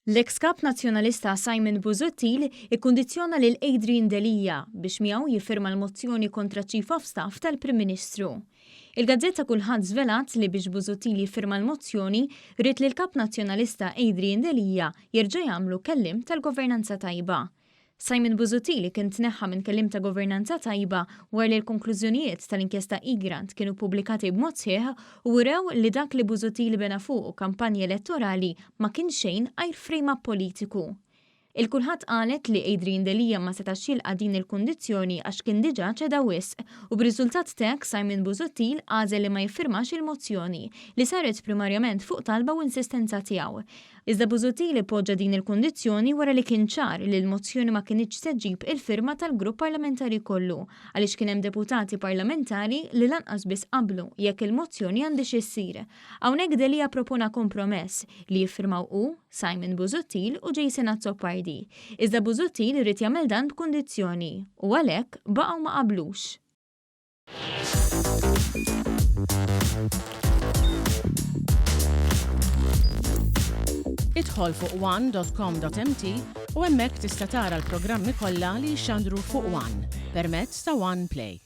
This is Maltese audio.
L-eks Kap Nazzjonalista Simon Busuttil ikkundizzjona lil Adrian Delia biex miegħu jiffirma l-mozzjoni kontra ċ-Chief of Staff tal-Prim Ministru. Il-gazzetta Kullħadd żvelat li biex Busuttil jiffirma l-mozzjoni ried li l-Kap Nazzjonalista Adrian Delia jerġa' jagħmlu kelliem tal-governanza tajba. Simon Busuttil kien tneħħa minn kelliem ta' governanza tajba wara li l-konklużjonijiet tal-inkjesta Egrant kienu ppubblikati b'mod sħiħ u wrew li dak li Busuttil bena fuqu kampanja elettorali ma kien xejn għajr frame-up politiku. Il-Kulħadd qalet li Adrian Delia ma setax jilqa' din il-kundizzjoni għax kien diġà ċeda wisq u b'riżultat t'hekk Simon Busuttil għażel li ma jiffirmax il-mozzjoni, li saret primarjament fuq talba u insistenza tiegħu. Iżda Busuttil poġġa din il-kundizzjoni wara li kien ċar li l-mozzjoni ma kinitx se ġġib il-firma tal-grupp parlamentari kollu għaliex kien hemm deputati parlamentari li lanqas biss qablu jekk il-mozzjoni għandhiex issir. Hawnhekk Delia ppropona kompromess li jiffirmaw hu, Simon Busuttil u Jason Azzopardi. Iżda Busuttil ried jagħmel dan b'kundizzjoni u għalhekk baqgħu ma qablux. Idħol fuq one.com.mt u hemmhekk tista' tara l-programmi kollha li jixxandru fuq One permezz ta' One Play.